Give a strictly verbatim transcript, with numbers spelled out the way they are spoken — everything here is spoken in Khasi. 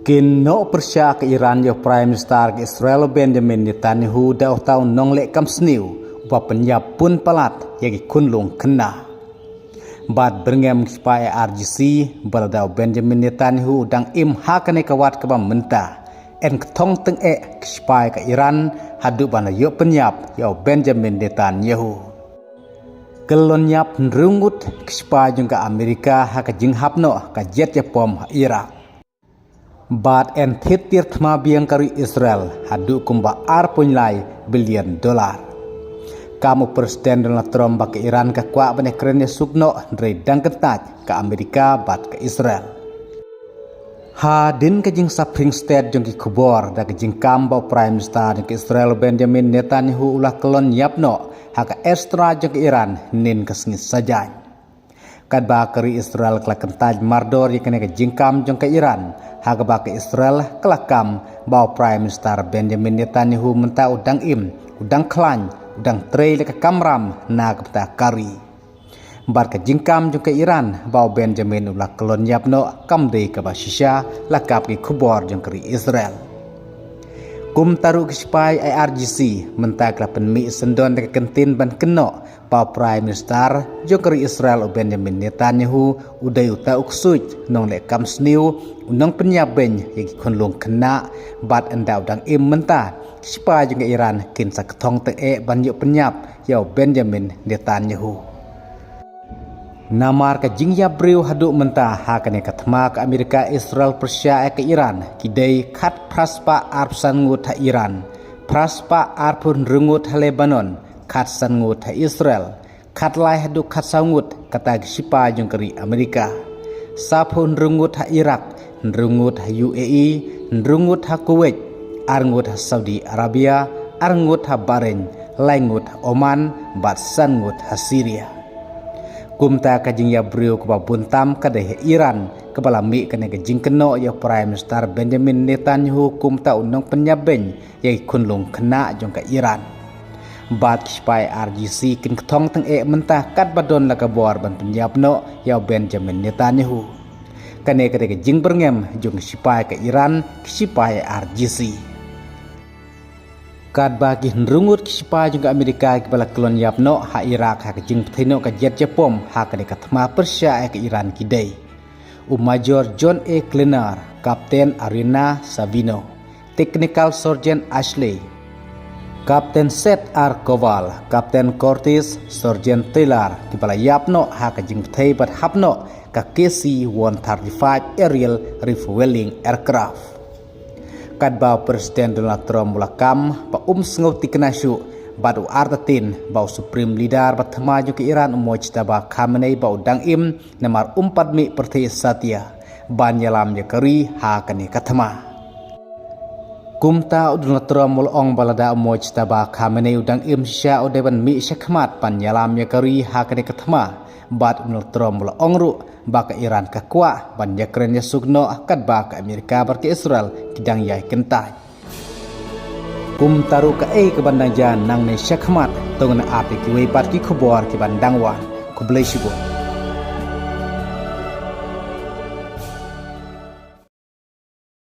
Kin noh pyrshah ka Iran ïa u Prime Minister ka Israel Benjamin Netanyahu da uta u nongleh kam sniew uba pynïap bun palat ïa ki khunlung khynnah. Bad byrngem ki spah I R G C ba lada u Benjamin Netanyahu u dang im ha kane ka wad kaba mynta, yn kthong tyngeh ki spah ka Iran haduh ban la ïoh pynïap ïa u Benjamin Netanyahu. Kyllon ïap hynriew ngut ki spah jong ka Amerika ha ka jinghap noh ka jet ïapom ha Iraq. Bad yn thied tiar thma biang ka ri Israel haduh kumba ar point lai billion dollar. Kam u President Donald Trump ba ka Iran ka kwah ban ïakren ïasuk noh hynrei dang kyntait ka Amerika bad ka Israel. Hadien ka jingsaphriang stet jong ki khubor da ka jingkam ba u Prime Minister jong ka Israel Benjamin Netanyahu u la kyllon ïap noh ha ka airstrike jong ka Iran hynnin ka sngi Saitjaiñ. Katba ka ri Israel ka la kyntait mardor ïa kane ka jingkam jong ka Iran, ha kaba ka Israel ka la kam ba u Prime Minister Benjamin Netanyahu mynta u dang im, u dang khlaiñ, u dang trei la ka kamram na ka bynta ka ri. Bad ka jingkam jong ka Iran ba u Benjamin u la kyllon ïap noh kam dei kaba shisha la kap ki khubor jong ka ri Israel. Kumta ruh ki spah I R G C mynta ka la pynmih syndon da ka kyntien ban kynnoh ba u Prime Minister jong ka ri Israel u Benjamin Netanyahu u dei uta u ksuid nongleh kam sniew, u nongpynïap beiñ ïa ki khunlung khynnah, bad ynda u dang im mynta, ki spah jong ka Iran kin sa kthong tyngeh ban ïoh pynïap ïa u Benjamin Netanyahu. Namar ka jingïap briew haduh mynta ha kane ka thma ka Amerika Israel pyrshah ïa ka Iran ki dei khatphra spah arphew san ngut ha Iran, phra spah arphew hynriew ngut ha Lebanon, khatsan ngut ha Israel, khatlai haduh khatsaw ngut kata ki spah jong ka ri Amerika, saphew hynriew ngut ha Iraq, hynriew ngut ha U A E, hynriew ngut ha Kuwait, ar ngut ha Saudi Arabia, ar ngut ha Bahrain, lai ngut ha Oman, bad san ngut ha Syria. Kumta ka jingïap briew kaba bun tam ka dei ha Iran, kaba la mih kane ka jingkynnoh ïa u Prime Minister Benjamin Netanyahu kumta u nongpynïap beiñ ïa ki khunlung khynnah jong ka Iran. Bad ki spah I R G C kin kthong tyngeh mynta katba don la ka bor ban pynïap noh ïa u Benjamin Netanyahu. Kane ka dei ka jingbyrngem jong ki spah ka Iran, ki spah I R G C. Katba ki hynriew ngut ki spah jong ka Amerika kiba la kyllon ïap noh ha Iraq ha ka jingpyrthei noh ka jet ïapom ha kane ka thma pyrshah ïa ka Iran ki dei u Major John A Kleiner, Captain Arina Savino, Technical Sergeant Ashley, Captain Seth R Koval, Captain Curtis, Sergeant Taylor, kiba la ïap noh ha ka jingpyrthei bad hap noh ka K C one thirty-five Aerial Refueling Aircraft. Katba u President Donald Trump u la kam ba um sngew thikna shuh bad u artatien ba u Supreme Leader ba thma jong ka Iran u Mojtaba Khamenei ba u dang im, namar um pat mih pyrthei satia ban ïalam ïa ka ri ha kane ka thma. Kumta u Donald Trump u la ong ba lada u Mojtaba Khamenei u dang im shisha u dei ban mih shakhmat ban ïalam ïa ka ri ha kane ka thma. Bad u Donald Trump u la ong ruh ba ka Iran ka kwah ban ïakren ïasuk noh katba ka Amerika bad ka Israel ki dang ïai kyntait. Kumta ruh kaei kaban dang jia nangne shakhmat, to ngin ap ïa kiwei pat ki khubor kiban dang wan. Khublei shibun.